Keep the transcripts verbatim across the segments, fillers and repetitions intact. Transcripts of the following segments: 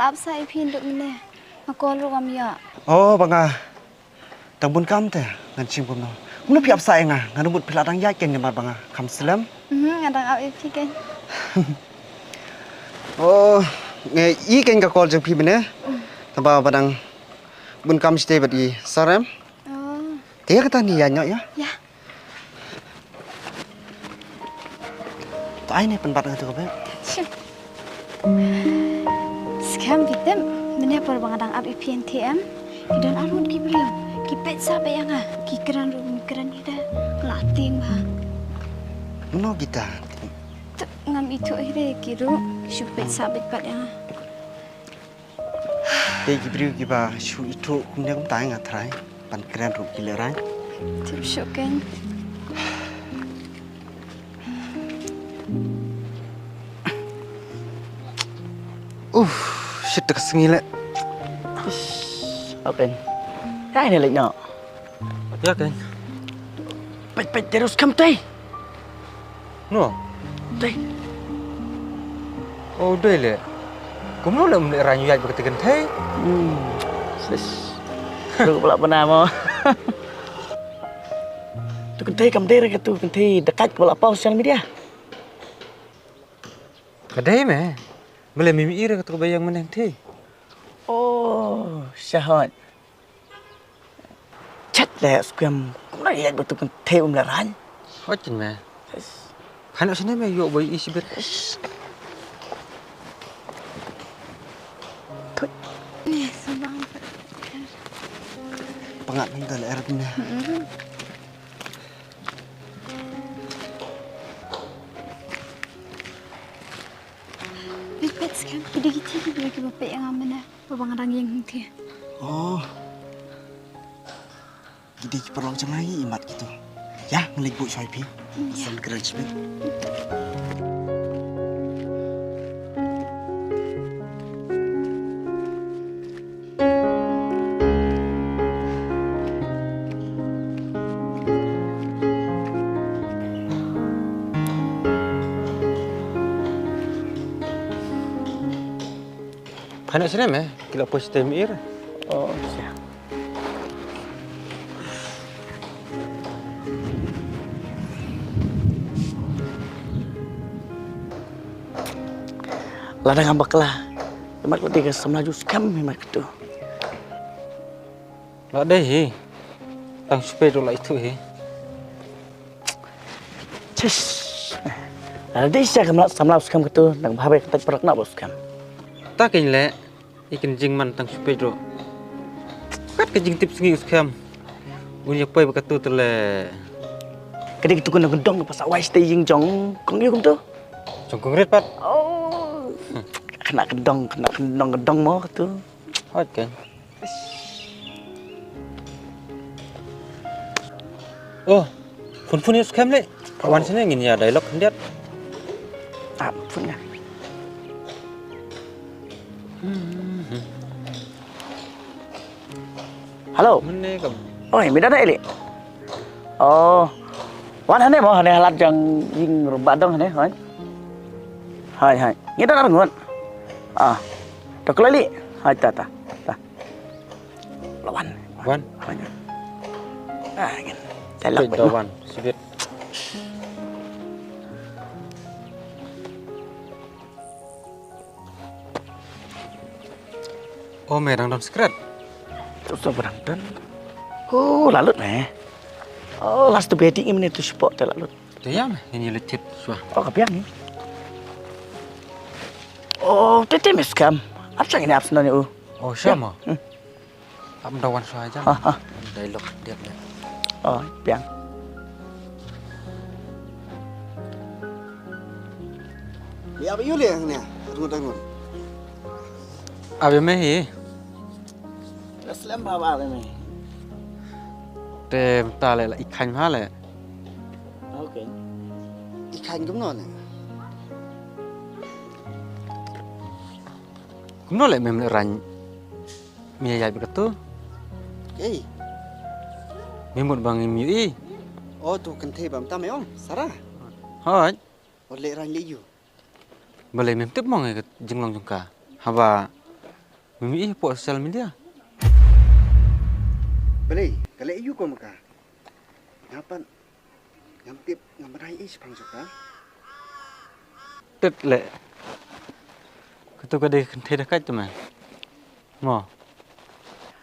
Ap sa ïa phi, ynduh mynne. Nga call ruh ngam ïoh. Oh, ba nga dang bun kam te ngan shim kumno. Kumno phi ap sa ïa nga? Nga mut phi la dang ïaid kein namar ba nga kham slem. Mhm, nga dang ap ïa phi kein. Oh, nga i kein ka call jong phi mynne. Tangba ba dang bun kam shatei bad i Sarem. Oh. Te ïa kata ngi ïaid noh ïa. Ïa. To ai ne pynbat nga tu ka bek. Skhem phi tip, mynne por ba nga dang ap ïa phi N T M, ki don arngut ki briew ki peit sah beit ïa nga, ki kren ruh ki kren ïa da, la tieng bha. Mano kita? Tip ngam ithuh hi re, ki ruh ki shu peit sah beit pat ïa nga. Te ki briew kiba shu ithuh kumne kumta nga tharai ban kren ruh ki lehraiñ. Tip shuh kein. Uff, shit, ka sngi leh. Ish, okay. Kai ne leh noh. Ïa kein. Peit, peit, terus kam tei. No. Dei. Oh, dei leh. Kumno leh um lehraiñ ïaid bad kata kynthei? Hmm. Sis. Ruh pala pynah mo. Tu kynthei kam dei re katu kynthei dakaid kaba la paw social media. Ka dei me. Balei mim i re katu kaba ïeng mynne kynthei? Oh, shahot. Chet leh skhem kumno ïa batu kynthei um lehraiñ. Hoi chin me. Khano sini me ïoh boi i sibit. Tut. Pangat nang dal er ne. Pit pit skhem. Ki dei ki ti ki dei ki ba peit ïa nga mynne. Ba ba nga dang ïeng hangtei. Oh. Ki dei ki paralok jong nga, i mat kito. Ïa, nga leit buh shuwa ïa phi. Ïa. San kren shibit. Phan sini me, ki la poi shatei mier. Oh, sha. Lada ngam bakla, imat ko dei ka samla ju skhem imat ko tu. La dei hi. Tang shu peit ruh la ithuh hi. Chish. Lada dei sha ka samla, samla u skhem katu, nang bha ba ka tait parak na ba u skhem. Ta kein leh, i kin jingman tang shu peit ruh. Kat ka jingtip sngi u skhem. Un ïa poi ba katu te leh. Ka dei katu ka nang dong ka pasa wai shatei ïing jong kong ïa kumtu. Jong kong rit pat. Oh. Kena ka dong, kena ka dong, ka dong mo katu. Hot kein. Oh, phone phone ïa u skhem leh. Wan sini ngin ïa dialogue khyndiat. Ah, phone nga. Hello. Mynne kam. Oi, me da dei leh. Oh. Wan hangne mo, hangne halat jong ïing rumbak dong hangne, hoi. Hoi, hoi. Ngi da ngut. Ah. To kloi leh. Hoi, ta, ta, ta. La wan. Wan. Wan. Ah, ngin. Dialogue beit da mo. Wan. Sibit. Oh, me dang don secret. Tu tu barang don. Oh, la lut me. Oh, last tu bedi ngim ni tu spot te la lut. Te ïa me, ngin ïa leit thied shuwa. Oh, ka biang ni. Oh, te te me skhem. Ap sa ngin ap snon u. Oh, sha mo. Hmm. Ap da wan shuwa jan. Ha, ha. Dialogue diak ne. Oh, biang. Ïa ba ïu leh ne, rngut rngut. Ap ïa me hi. Slem ba ba ap ïa me. Te mynta leh la i khan ha leh. Okay. I khan kumno ne? Kumno leh mem lehraiñ? Me ïaid bad katu. Ei. Me mut ba ngim ïohi. O tu kynthei ba mynta me ong, Sara. Hooid. Wat lehraiñ leh ïa u. Balei mem tip mo ïa ka jinglong jong ka? Haba Mem i hapoh social media. Balei, ka leh aïu kum ka? Nga pat ngam tip, ngam bynai i shaphang jong ka. Tet leh. Katu ka dei ka kynthei da kait tu me. Mo.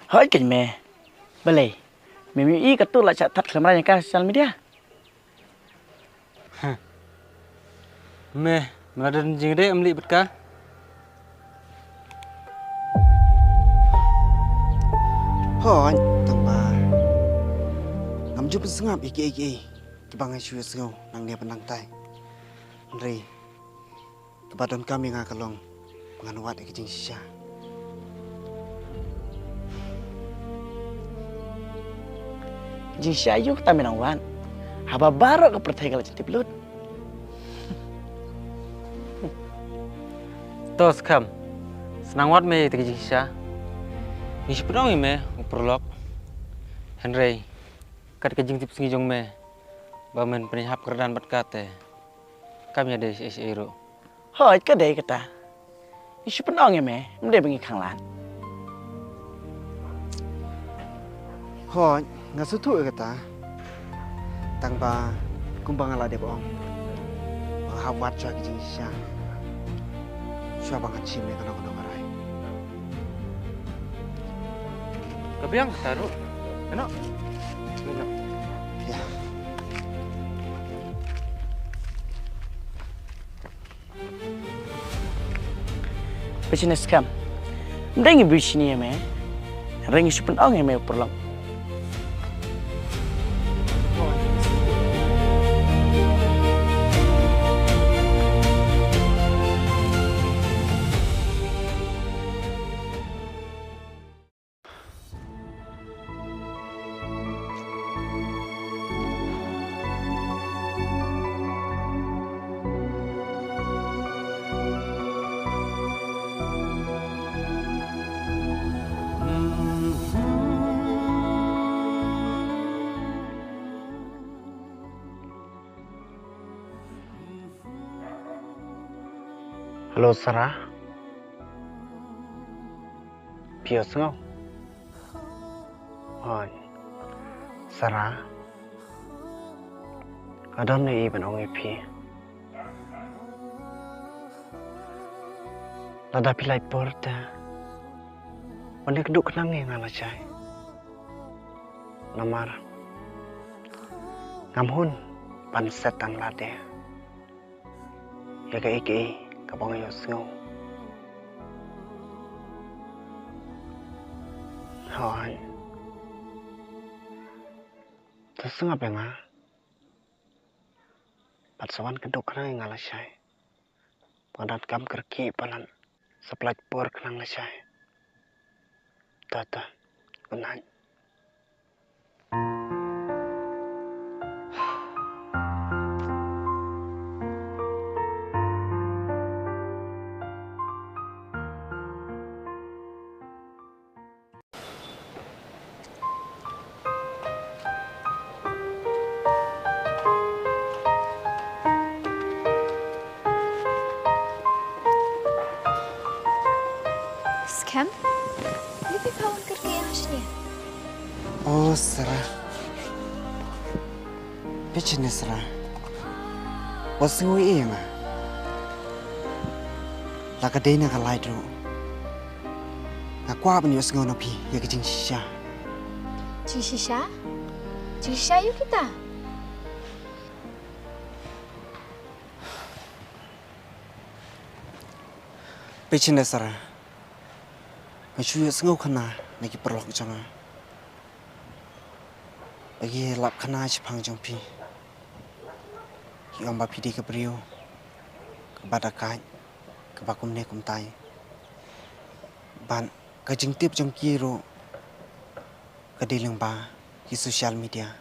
Hooid keiñ me. Balei, mem i katu la shah that khlem rang ïa ka social media? Huh. Me, me la don jingïadei em lih bad ka? Hooid, tang ba ngam ju pynsngap ïa kiei kiei kiba nga shu ïohsngew nangne bad nangtai. Hynrei kaba donkam ïa nga ka long ba ngan wad ïa ka jingshisha. Jingshisha aïu kata me nang wad, haba baroh ka pyrthei ka la jan tip lut? To skhem, sa nang wad me ïa ka jingshisha. Ngi shu pynong ïa me u paralok. Hynrei kat ka jingtip sngi jong me ba men pynïahap kyrdan bad ka te kam ïadei shaei shaei ruh. Hooid, ka dei kata. Ngi shu pynong ïa me, ym dei ba ngi khanglad. Hooid, nga sngewthuh ïa kata. Tang ba kumba nga la dep ong, ba nga hap wad shuwa ka jingshisha shuwa ba ngan shim ïa kano kano ka rai. Ka biang kata ruh. Ano? Ano? Ïa. Peit shane skhem. Ym dei ngi bishni ïa me. Hynrei ngi shu pynong ïa me u paralok. Hello, Sarah. Phi ïohsngew? Hooid. Sarah, nga don ei ei ban ong ïa phi. Lada phi lait por te, wan ïakynduh khnang ïa nga lashai. Namar ngam hun ban set tang lade ïa kaei kaei kaba nga ïohsngew. Hooid. To sngap ïa nga bad sa wan kynduh khnang ïa nga lashai. Ba nga donkam kyrkieh palat, sa pynlait por khnang lashai. To to, good night. Skhem? Balei phi phah wan kyrkieh ïa nga shane? O Sarah. Peit shane Sarah. Wat sngewieit ïa nga. La ka dei na ka light ruh, nga kwah ban ïohsngew na phi ïa ka jingshisha. Jingshisha? Jingshisha aïu kita? Peit shane Sarah. Nga shu ïohsngew khana na ki paralok jong nga ba ki lap khana shaphang jong phi. Ki ong ba phi dei ka briew kaba dakait, kaba kumne kumtai. Bad ka jingtip jong ki ruh ka dei lyngba ki social media.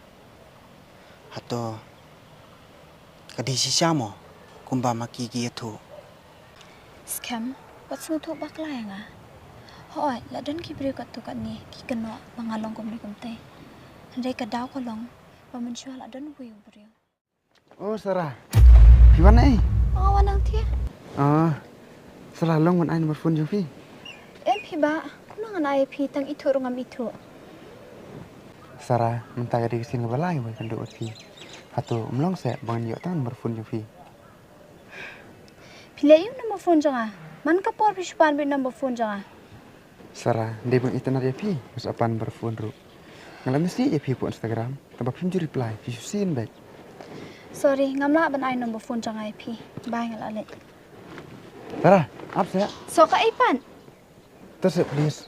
Hato ka dei shisha mo kumba ma ki ki ïathuh? Skhem, wat sngewthuh bakla ïa nga. Hooid, la don ki briew katto katne ki kynnoh ba nga long kumne kumtai. Hynrei ka daw ka long ba mynshuwa la don uwei u briew. O Sarah, phi wan ei? Nga wan nangta. O Sarah, long ban ai number phone jong phi? Em, Hi ba, kumno ngan ai phi, tang ithuh ruh ngam ithuh. Sara, mynta ka dei ka sien kaba lai ba kynduh bad phi. Hato ym long seh ba ngan ïoh tang number phone jong phi? Phi leh ïa u number phone jong nga? Man ka por phi shu pan beit number phone jong nga? Sara, dei ba nga itynnad ïa phi, nga sa pan number phone ruh. Nga la message ïa phi hapoh Instagram, tangba phim ju reply, phi shu sien beit. Sorry, ngam lah ban ai number phone jong nga ïa phi. Bye, nga la leit. Sara, ap seh. Soh ka ei pat. To seh, please.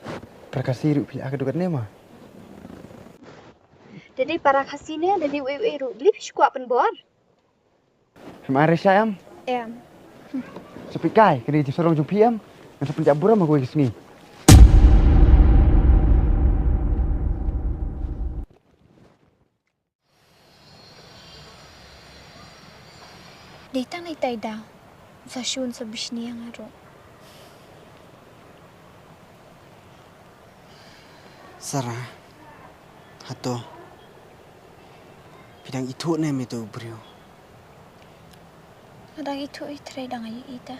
Para Khasi ruh phi ïa ka duh katne ma. Da dei para Khasi ne, da dei uei uei ruh, balei phi shu kwah pynbor? Phim ai resa em? Em. Sa peit kai, kane ka jingsarong jong phi em? Ngan sa pynjah burom ha kawei ka sngi. Dei tang nai tai daw. Sa shun sa bishni ïa nga ruh. Sara, hato phi dang ithuh ne em ïa uto u briew? Nga dang ithuh, i trei dang ïa ita.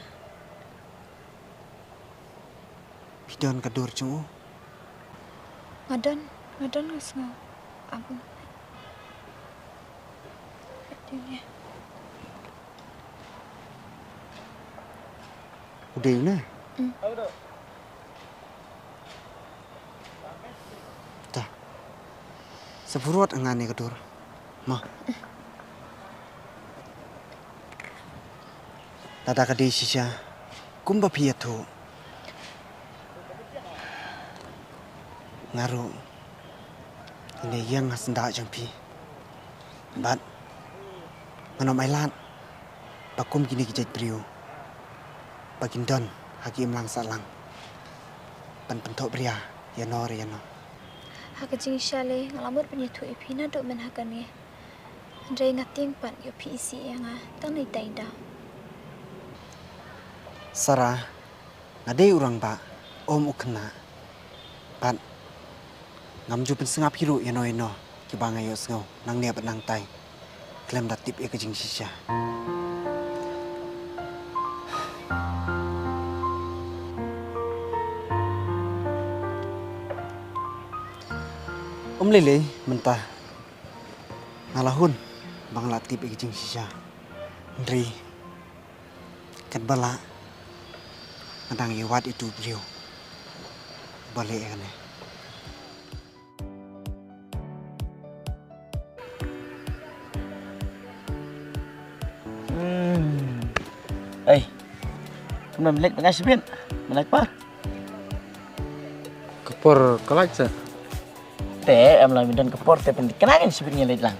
Phi don ka dur jong u? Nga don, nga don, nga sngew. Ap nga. Ap nga. U dei u ne? Mm. Ta. Sa pyrshah ïa nga ne ka dur. Ma. Lada ka dei shisha kumba phi ïathuh, nga ruh ngan ïeng ha syndah jong phi. Bad ngan ym ailad ba kum kine ki jait briew ba kin don ha ki imlang sahlang ban pynthohbria ïano re ïano. Ha ka jingshisha lei nga la mut ban ïathuh ïa phi naduh mynne ha kane. Hynrei nga tieng pat ïoh phi isih ïa nga tang nai tai daw. Sara, nga dei u rangbah, ym u khynnah. Bad ngam ju pynsngap hi ruh ïano ïano kiba nga ïohsngew nangne bad nangtai khlem da tip ïa ka jingshisha. Ym lei lei mynta nga la hun ba nga la tip ïa ka jingshisha. Hynrei katba lah nga dang ïa wad ïa uto u briew ba leh ïa kane. Hmm. Ei. Kumno, me leit bad nga shibit? Me lait por? Ka por ka lait sa. Te em long me don ka por te, pynban kane shibit ngi leit lang.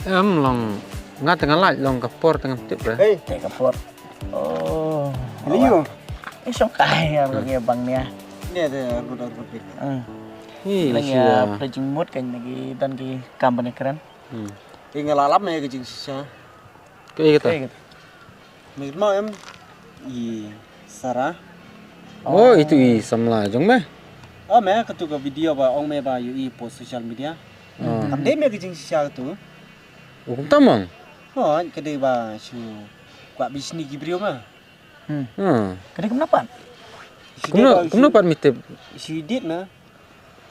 Em long, nga te nga lait long ka por te ngam tip re. Ei. Te ka por. Oh. Ini yo. Ini shong kai ya, bang ya, bang ya. Ini ada arbut arbut ni. Hmm. Hi, lang ya, pledging mood kan lagi dan ki company keren. Hmm. Ingat alam ya kejing sisa. Kaei kata? Kaei kata? Me kynmaw em i Sara? Oh, itu i samla jong me? Oh, me katu ka video ba ong me ba ïohi post social media. Oh. Kam dei me ka jingshisha katu. Oh, kumta mang? Oh, ka dei ba shu kwah bishni ki briew ma. Hmm. Hmm. Ka dei kumno pat? Kumno, kumno pat me tip? Shu dei me.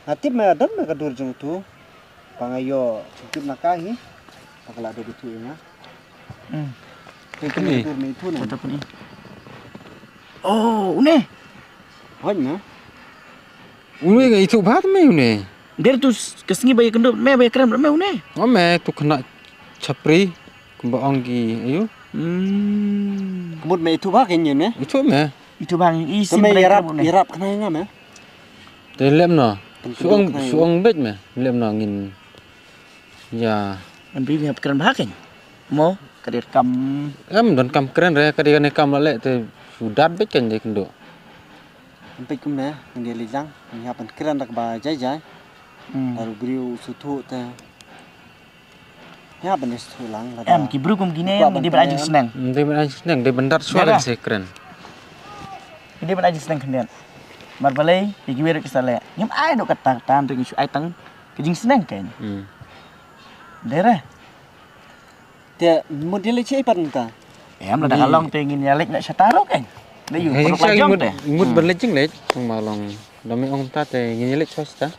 Nga tip me don me ka dur jong utu. Ba nga ïoh jingtip na ka hi. Ba ka la don utu ïa nga. Hmm. Te kane ka dur me itu ne. Kata pun i. Oh, une. Hoi me. Une nga itu bad me une. Der tu s-, ka sngi ba ïa kynduh me ba ïa kren me une. Oh me tu kena chapri kumba ong ki ayu. Hmm. Kumut me itu ba ka nyen me. Itu me. Itu ba i sim me ïarap, ïarap kena nga me. Te lem no. Suang, suang bet me. Lem no ngin. Ya. Ngan bi ngi hap kren bha kein. Mo, ka dei kam. Em, don kam kren re, ka dei kane kam la leh te sudat beit kein dei kynduh. Em peit kumne, ngan dei leit lang, ngi hap ban kren da kaba jai jai. Hmm. Lada u briew u sngewthuh te. Ngi hap ban sngewthuh lang lada. Em, ki briew kum kine, ngi dei ban ai jingsneng. Hmm, dei ban ai jingsneng, dei ban dat shuwa kan se kren. Ngi dei ban ai jingsneng khyndiat. Mar balei, ïa kiwei ruh ki sa leh. Ngim ai noh kata, kata, ngi shu ai tang ka jingsneng kein. Hmm. Dei re. Te mut ïa leit shaei pat mynta? Em, lada ka long te ngin ïa leit noh shata ruh kein. Dei ïa, eh, paralok la jong te. Mut ban leit jingleit, tang ma long. Dom i ong ta te ngin ïa leit choice ta.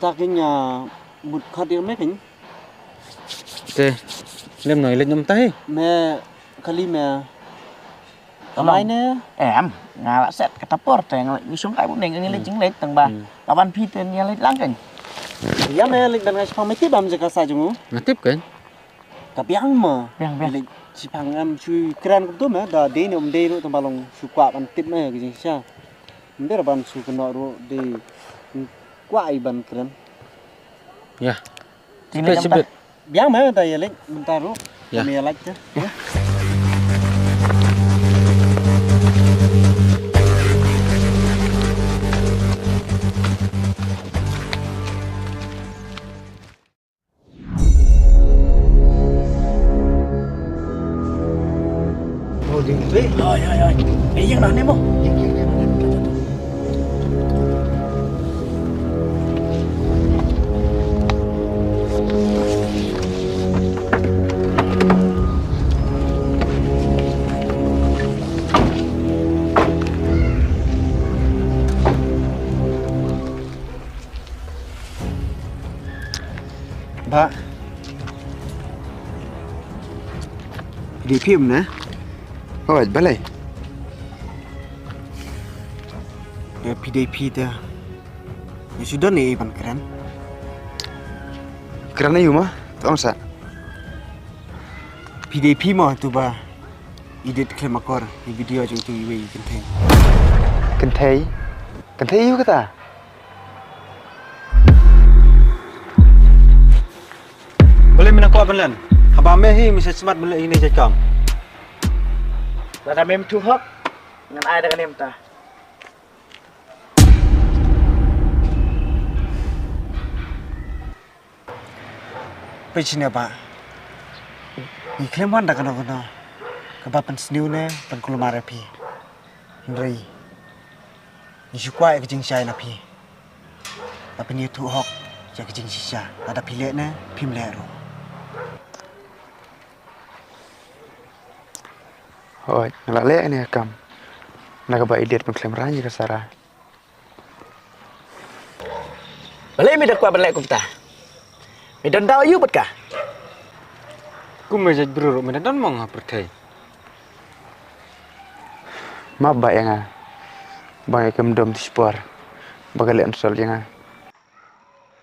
Ta kyn ïa mut khat ïa me kyn. Te lem no ïa leit nom ta hi. Me kali me. Kamai ne? Em, nga la set kata por te nga la ngi sum kai bu neng ngi leit jing leit tang ba. Hmm. Ka ban phi te ngi leit lang kyn. Ïa me leit ban nga shipang me tip bam jaka sa jong u. Nga tip kyn. Ka biang ma. Biang, biang. Leit shipang em shu kren kumtu me da dei ne um dei ruh tang ba long shu kwah ban tip me ka jingshisha. Ym dei ban shu kynnoh ruh dei kwah i ban kren. Ïa. Tin. Biang me da ïa leit mynta ruh. Ïa. Me ïa leit te. Ïa. Oh, ding tu. Oi, oi, oi. Eh, ïeng noh ne mo. Ïeng, ïeng, ïeng. Bah. Phi dei phi um ne? Hooid, balei? Eh, phi dei phi te. Ïa shu don ei ban kren. Kren aïu ma? To ong sa. Phi dei phi mo tu ba edit khlem akor ïa video jong tu iwei i kynthei. Kynthei? Kynthei aïu kata? Balei me nang kwah ban len? Haba me hi me sa smat ban leh ïa kine ki jait kam. Lada mem thuh hok ngan ai da kane mynta. Peit shane bah. Ngi khlem wan da kano kano kaba pynsniew ne pynkulmar ïa phi. Hynrei ngi shu kwah ïa ka jingshai na phi. Ba phin ïathuh hok ïa ka jingshisha. Lada phi leh ne phim leh ruh. Hooid, nga la leh kane ka kam. Na kaba i Diet pynkhlem rang ïa ka Sara. Balei me da kwah ban leh kumta? Me don daw aïu bad ka? Kum me jait briew ruh me da don mo ha pyrthei. Map bah ïa nga. Ba nga kem dom tispor ba ka leh insult ïa nga.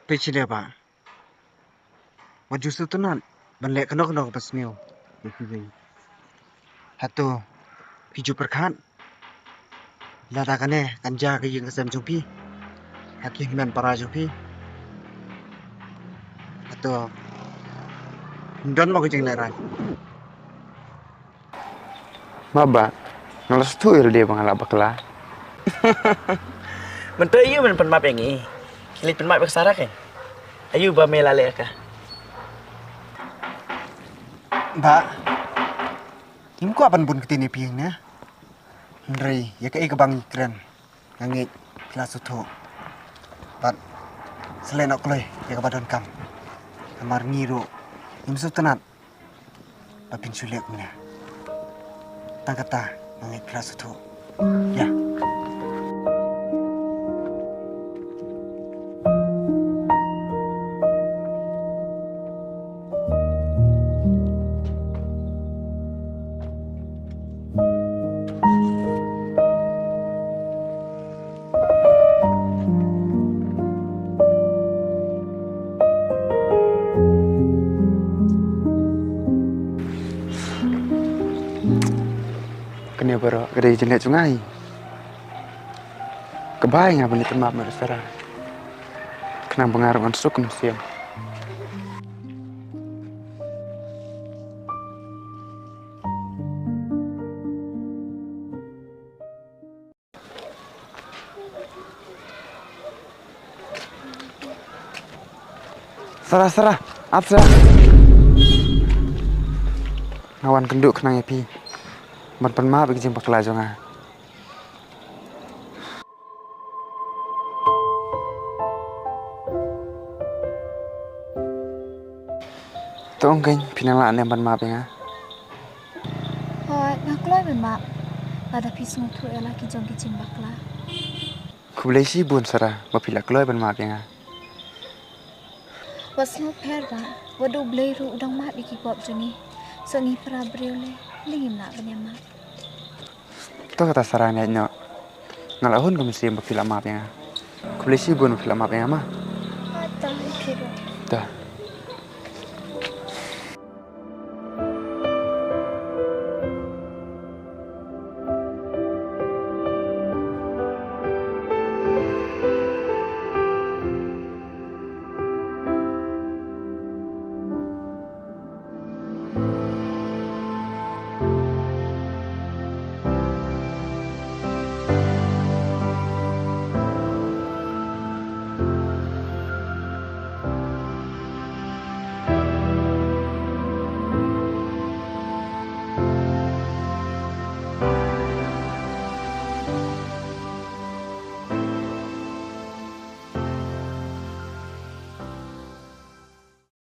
Peit shane bah. Wat ju sngewtynnat ban leh kano kano kaba sniew. Hato phi ju pyrkhat lada kane kan jia ka ïing ka sem jong phi ha ki hynmen para jong phi? Hato ym don mo ka jinglehrain? Map bah, nga la sngewthuh ïa lade ba nga la bakla. Mynta aïu men pynmap ïa ngi? Khie leit pynmap ïa ka Sara keiñ. Aïu ba me la leh ïa ka? Bah, ngim kwah ban bun ktien ïa phi ne. Hynrei ïa kaei kaba ngi kren nga ngeit phi la sngewthuh. Bad sa leh noh kloi ïa kaba donkam. Namar ngi ruh ngim sngewtynnat ba phin shu leh kumne. Tang kata nga ngeit phi la sngewthuh. Ïa. Kane baroh ka dei ka jingleh jong nga hi. Kaba ai nga ban leit pynmap ma ka Sara. Khnang ba nga ruh ngan suk mynsiem. Sara, Sara, ap Sara. Nga wan kynduh khnang ïa phi ban pynmap ïa ka jingbakla jong nga. To ong keiñ phi nang lah ne ban map ïa nga? Hooid, nga kloi ban map lada phi sngewthuh ïa la ki jong ki jingbakla. Khublei shibun Sara, ba phi la kloi ban map ïa nga. Wat sngewpher ba, wat U Blei ruh u dang map ïa ki pop jong ngi. Soh ngi para briew lei, lei ngim lah ban ïa map. To kata Sara, nga ïaid noh. Nga la hun ka mynsiem ba phi la map ïa nga. Khublei shibun ba phi la map ïa nga ma. Ata, phi ruh. To.